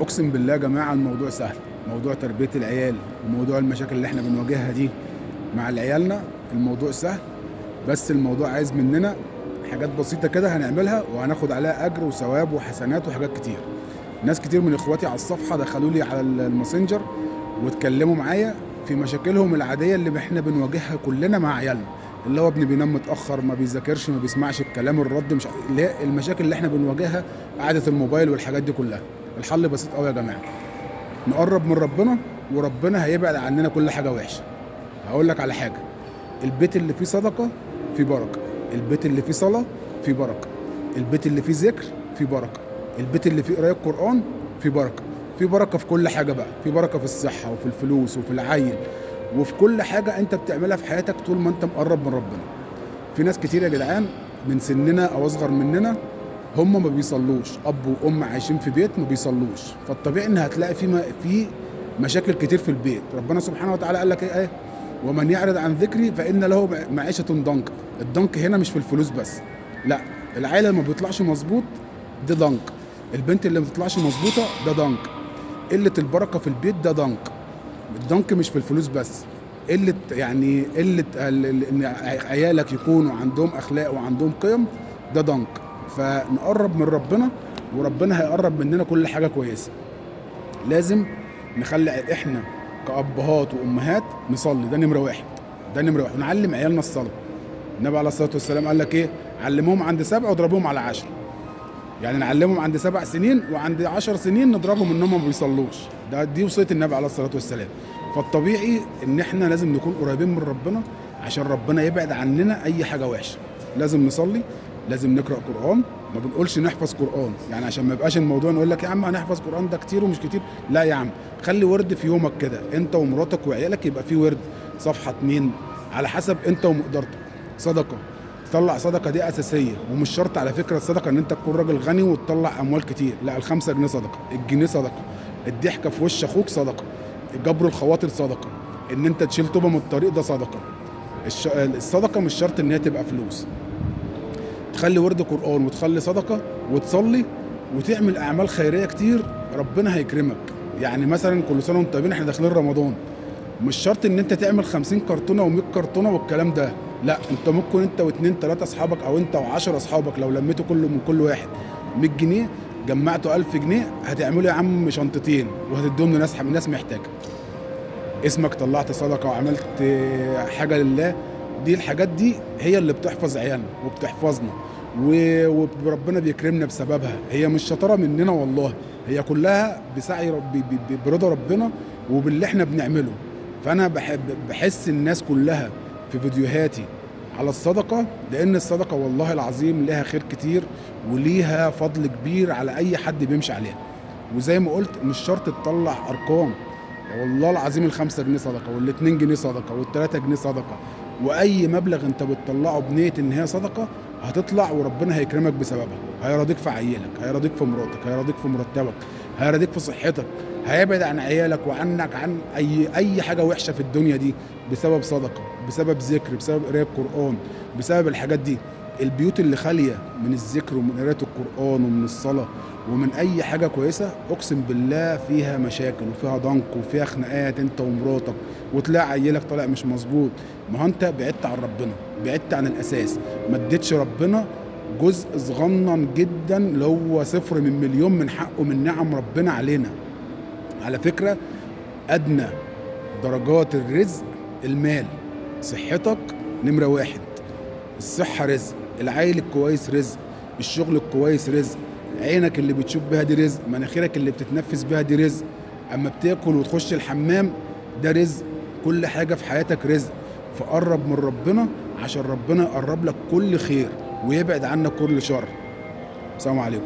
اقسم بالله يا جماعة الموضوع سهل، موضوع تربيه العيال وموضوع المشاكل اللي احنا بنواجهها دي مع عيالنا الموضوع سهل، بس الموضوع عايز مننا حاجات بسيطة كده هنعملها وهناخد عليها اجر وثواب وحسنات وحاجات كتير. ناس كتير من اخواتي على الصفحة دخلوا لي على الماسنجر واتكلموا معايا في مشاكلهم العادية اللي احنا بنواجهها كلنا مع عيالنا، اللي هو ابني بينام متاخر، ما بيذاكرش، ما بيسمعش الكلام، الرد، مش اللي هي المشاكل اللي احنا بنواجهها، قعدة الموبايل والحاجات دي كلها. الحل بسيط قوي يا جماعة، نقرب من ربنا وربنا هيبعد عننا كل حاجة وحشة. هقول لك على حاجة، البيت اللي فيه صدقه فيه بركة، البيت اللي فيه صلاة فيه بركة، البيت اللي فيه ذكر فيه بركة، البيت اللي فيه قرايه قران فيه بركة، في بركة في كل حاجة بقى، في بركة في الصحة وفي الفلوس وفي العيل وفي كل حاجة انت بتعملها في حياتك طول ما انت مقرب من ربنا. في ناس كتير يا جدعان من سننا او اصغر مننا هم ما بيصلوش، اب وام عايشين في بيت ما بيصلوش، فالطبيعي ان هتلاقي في مشاكل كتير في البيت. ربنا سبحانه وتعالى قال لك ايه؟ ومن يعرض عن ذكري فان له معيشة ضنكا. الضنك هنا مش في الفلوس بس، لا، العيلة اللي ما بيطلعش مظبوط ده ضنك، البنت اللي ما بتطلعش مظبوطة ده ضنك، قلة البركة في البيت ده ضنك. الضنك مش في الفلوس بس، قلة يعني قلة ان عيالك يكونوا عندهم اخلاق وعندهم قيم ده ضنك. فنقرب من ربنا وربنا هيقرب مننا كل حاجة كويسة. لازم نخلي احنا كأبهات وامهات نصلي، ده نمره واحد، ده نمره واحد. ونعلم عيالنا الصلاة. النبي عليه الصلاة والسلام قال لك ايه؟ علموهم عند 7 واضربوهم على 10. يعني نعلمهم عند 7 سنين وعند 10 سنين نضربهم ان هم ما بيصلوش. ده دي وصية النبي عليه الصلاة والسلام. فالطبيعي ان احنا لازم نكون قريبين من ربنا عشان ربنا يبعد عننا اي حاجة وحشة. لازم نصلي، لازم نقرا قران، ما بنقولش نحفظ قران يعني عشان ما يبقاش الموضوع نقول لك يا عم هنحفظ قران ده كتير ومش كتير، لا يا عم، خلي ورد في يومك كده انت ومراتك وعيالك، يبقى في ورد صفحة 2 على حسب انت ومقدرتك. صدقه، تطلع صدقه دي اساسية، ومش شرط على فكرة الصدقة ان انت تكون راجل غني وتطلع اموال كتير، لا، ال5 جنيه صدقه، الجنيه صدقه، الضحكة في وش اخوك صدقه، جبر الخواطر صدقه، ان انت تشيل طوبة من الطريق ده صدقه. الصدقة مش شرط ان هي تبقى فلوس. تخلي ورد قرآن وتخلي صدقة وتصلي وتعمل أعمال خيرية كتير، ربنا هيكرمك. يعني مثلا كل سنة وانتم طيبين، احنا داخلين رمضان، مش شرط ان انت تعمل 50 كرتونة و100 كرتونة والكلام ده، لا، انت ممكن انت و2 3 اصحابك او انت و10 اصحابك لو لميتوا كله من كل واحد 100 جنيه جمعتوا 1000 جنيه، هتعملوا يا عم شنطتين وهتديهم لناس ناس محتاجة. اسمك طلعت صدقة وعملت حاجة لله. دي الحاجات دي هي اللي بتحفظ عيالنا وبتحفظنا وربنا بيكرمنا بسببها. هي مش شطارة مننا والله، هي كلها بسعي ربي، برضا ربنا وباللي احنا بنعمله. فانا بحس الناس كلها في فيديوهاتي على الصدقة، لان الصدقة والله العظيم لها خير كتير وليها فضل كبير على اي حد بيمشي عليها. وزي ما قلت مش شرط تطلع ارقام، والله العظيم ال5 جنيه صدقه وال2 جنيه صدقه وال3 جنيه صدقه، واي مبلغ انت بتطلعه بنيه ان هي صدقه هتطلع وربنا هيكرمك بسببها. هيرضيك في عيالك، هيرضيك في مراتك، هيرضيك في مرتبك، هيرضيك في صحتك، هيبعد عن عيالك وعنك عن اي حاجة وحشة في الدنيا دي بسبب صدقه، بسبب ذكر، بسبب قرايه القران، بسبب الحاجات دي. البيوت اللي خالية من الذكر ومن قرايه القران ومن الصلاة ومن اي حاجة كويسة، اقسم بالله فيها مشاكل وفيها ضنك وفيها خناقات انت ومراتك، وتلاقي عيلك طالع مش مظبوط. ما هو انت بعدت عن ربنا، بعدت عن الاساس، ما اديتش ربنا جزء صغنن جدا اللي هو 0 من مليون من حقه من نعم ربنا علينا. على فكرة ادنى درجات الرزق المال، صحتك نمره 1، الصحة رزق، العيل الكويس رزق، الشغل الكويس رزق، عينك اللي بتشوف بها دي رزق، مناخيرك اللي بتتنفس بها دي رزق، اما بتاكل وتخش الحمام ده رزق، كل حاجة في حياتك رزق. فقرب من ربنا عشان ربنا يقرب لك كل خير ويبعد عنك كل شر. السلام عليكم.